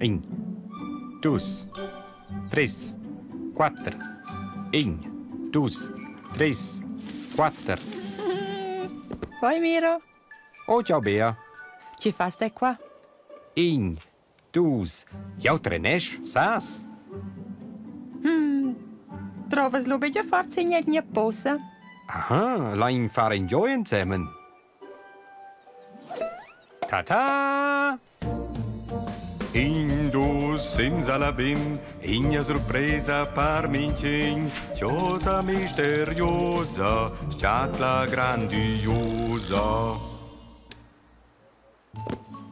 In, dus, treis, quatter. In, dus, treis, quatter. Hoi Miro. Oh, ciao Bea. Ci fas te qua? In, dus, jau trenesch, sas? Hmm, trovas lu buca forsa ina posa? Aha, lain far in gioi ensemen. Ta-ta! In dus simsalabim, iña surpresa par minchin, chosa misteriosa, schatla grandiosa.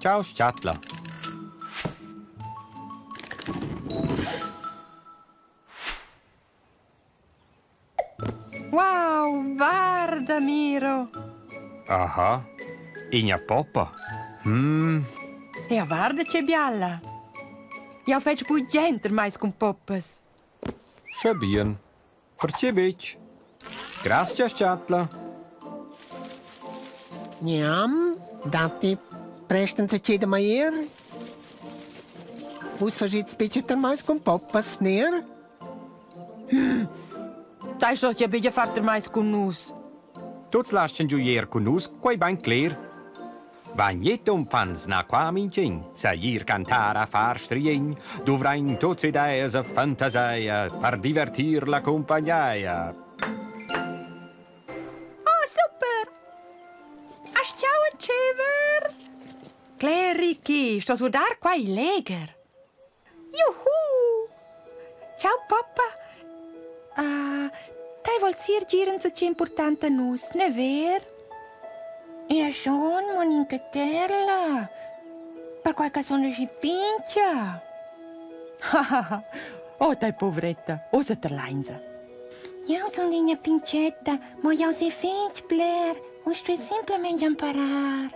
Ciao schatla. Wow, guarda Miro! Aha, ina poppa. Hmm. Ja, guarda che bialla! Jau fetsch bugen mais cun poppas. Sche bien. Perche betg? Grazia, schatla. Gnam, datti prest enzatgei da maier? Vus faschits betg termais cun poppas, ner? Dai sto ti buca far termais cun nus. Tuts laschan giuier cun nus, quei bain cler. Vagnet unfants na qua minchin, sagir cantar a far striegn, duvrain tuts ideas e fantaseia per divertir la cumpagneia. Oh, super! Aschau entschever! Cler, Ricky, sto sudar qua il legher. Juhu! Ciao poppa! Uh, tai vols ir gir enzatgei impurtant a nus, ne ver? Ja schon, Moninka Terla. Perquai che sun aschi pintga. oh, tai povretta, ussa terlainsa. Jau sun ina pincetta, mo jau sai fetg bler. Uss stui simplamain imparar.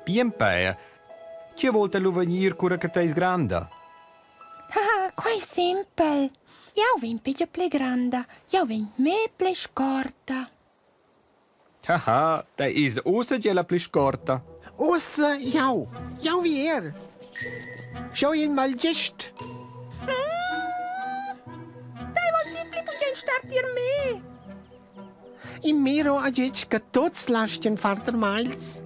Bien pèr, Tge vul el lu vegnir cura che ti es granda? Ah, quai è simpel. Jau vegn pia pli granda, jau vegn me pli scorta. Haha, te is ussa gia la pli scorta. Ussa jau, jau vi er. Schau il malgest. Dai vol pli bugen star tier me. Il Miro ha detg che tuts laschien far termagls.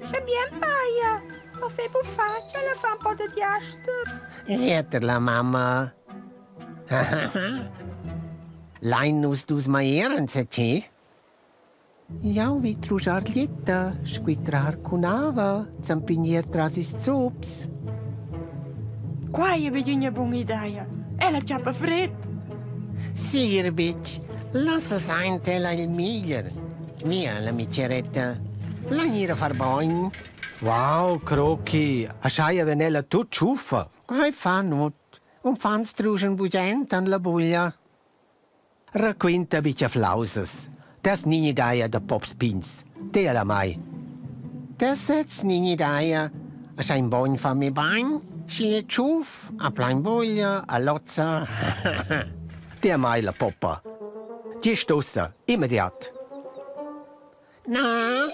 Sche bien paia, ma fai buffar ch'ella fa un po da diaster. Rieter la mamma. Lein nus dus mai er enzatgei? Jau vi truschar glietta, squitrar cun ava, zampigner tras ils zups. Quai è be üna buna idea. Ella chappa fred. Sir bitg, lassa saint ella il miglier. Mia la miceretta. La gnir a far bogn. Wow, Croki, aschaia ven ella tut tschuffa. Quai fa nut. Unfants truschan bugent an la buglia. Raquinta bicha flausas. Te has gnanc da pops pigns. Te la mai. Te sez gnanc A scha in bogn fa mi bagn, schi è tschuf, a plain buglia, a lozza. Te mai la poppa. Ti stossa, immediat. Na,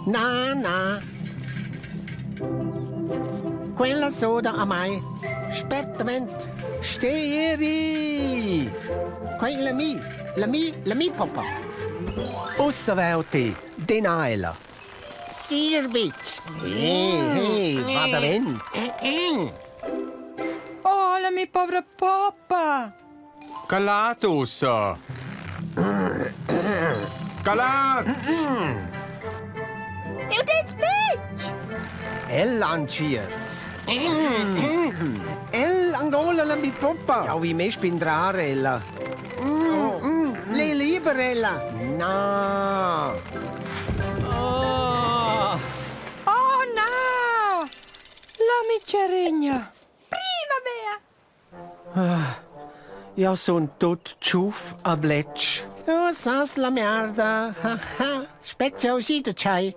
na, na. Quella soda a mai. Spertament. Steri! Quella la mi, la mi, la mi poppa. Ussa veu ti, dena ella. Sir bitg. Hey, hey, va davent. Oh, la mia povra poppa! Calat ussa! Calat! Eu dez betg! El antschiet. El angola la mi poppa. Jau vi me spindrar ella. Le liber ella! Na! Oh, oh na! La miceregna! Prima Bea! Ah, jau sun tut tschuf a bletsch. Oh, sas la merda. Ha, ha. Spetga usì da tschai.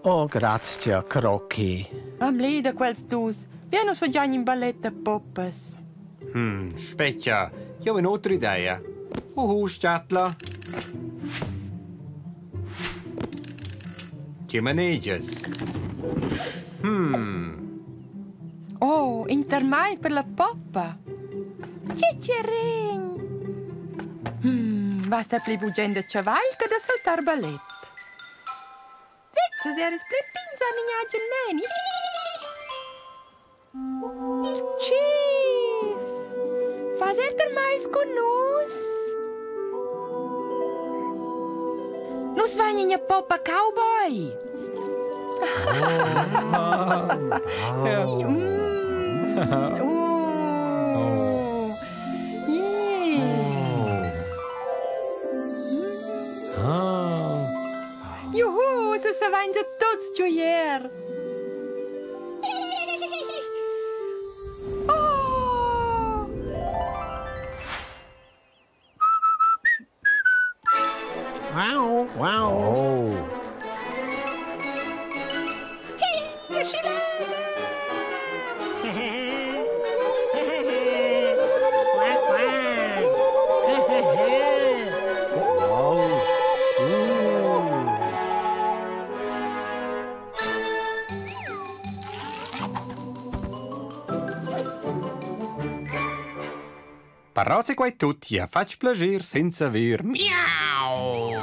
Oh, grazia, Crocky. Am leda quels dus. Via nus fagiain in ballet da poppas. Spetga, jau un'otra idea. Uhu, stgatla. Che manegias? Oh, in termagl per la poppa. Tge regn! Basta pli bugen da chavagl che da saltar ballet. Vezzas eras pli pigns han in agen meni. Il tschif! Fas el termagls cun nus? Nus vain ina poppa cowboy! Juhu, ussa savainsa tuts giuier! Oh! Wow, wow. Oh. Wow. Però se quai tut ti ha fatg plascher senza ver miau.